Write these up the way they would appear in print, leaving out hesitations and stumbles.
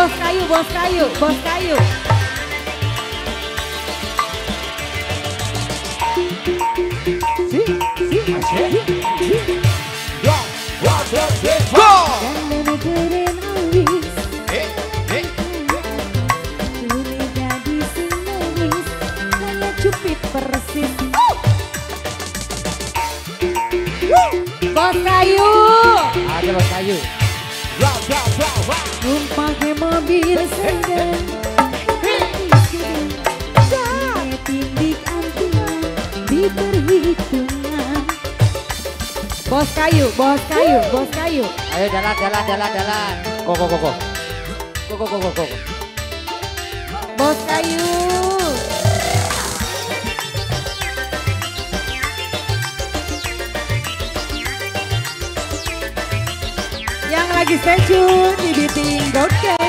bos kayu, bos kayu, bos kayu. Persis. Bos kayu. Ada bos kayu. Numpang mobil sedan. Tindik antingan di perhitungan. Bos kayu, bos kayu, bos kayu. Ayo jalan, jalan, jalan, jalan. Koko, koko. Koko, koko, koko. Bos kayu. Yang lagi stay tune di Biting Broadcast.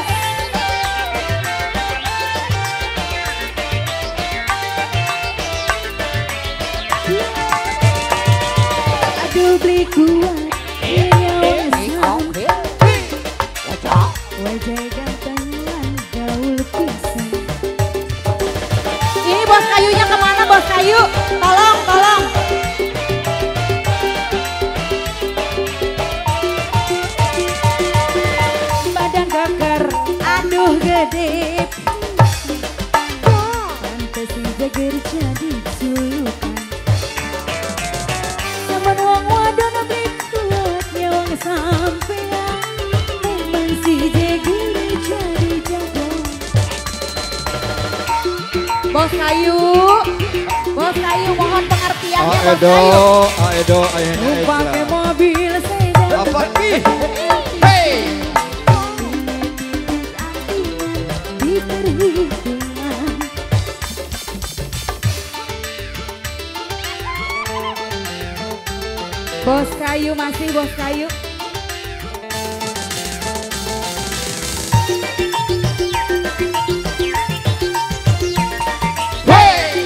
Aduh beli kuat, wajah ganteng lan gaul pisan. Ini bos kayunya kemana bos kayu? Tolong, tolong. Aduh gede, pantes jeger jadi julukan. Saman wong wadon beli kuat nyawang sampean. Memang si jeger jadi jagoan. Bos kayu, bos kayu mohon pengertiannya bos kayu. Aedo, numpang ke mobil sedan. Apa nih? Hey. Bos kayu masih bos kayu. Hey!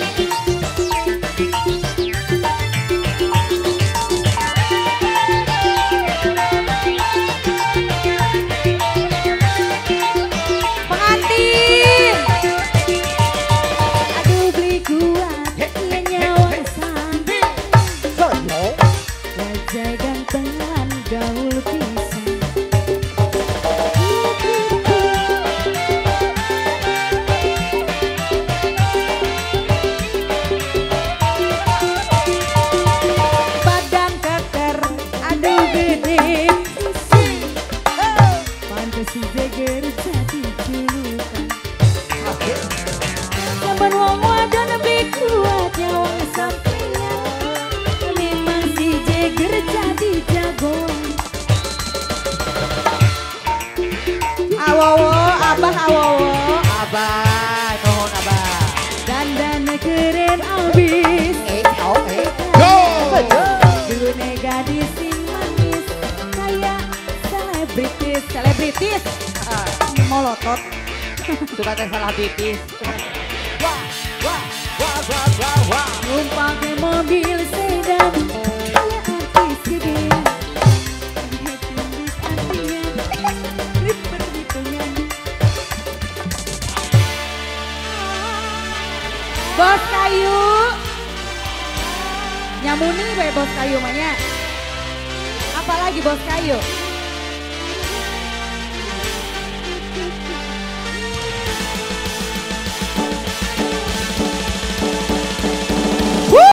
Pengantin. Aduh beli kuat, nyawa sampai. Wajah ganteng lan gaul pisan. Badan keker, aduh gede pisan. Pantes jeger jadi julukan. Saban wong wadon beli kuat nyawang sampeyan. Memang si jeger jadi jagoan. Awowo, abah awowo. Abah, nuhun abah. Dandan keren abis. Go! Dune gadis sing manis kayak selebritis, selebritis. Molotot. Suka teh salah bitis. Wah, wah, wah, wah, wah, wah. Numpang ke mobil sedan kayak artis gede. Tindik antingan, di perhitungan. Bos kayu. Nyamuni we bos kayu mah nya. Apalagi bos kayu?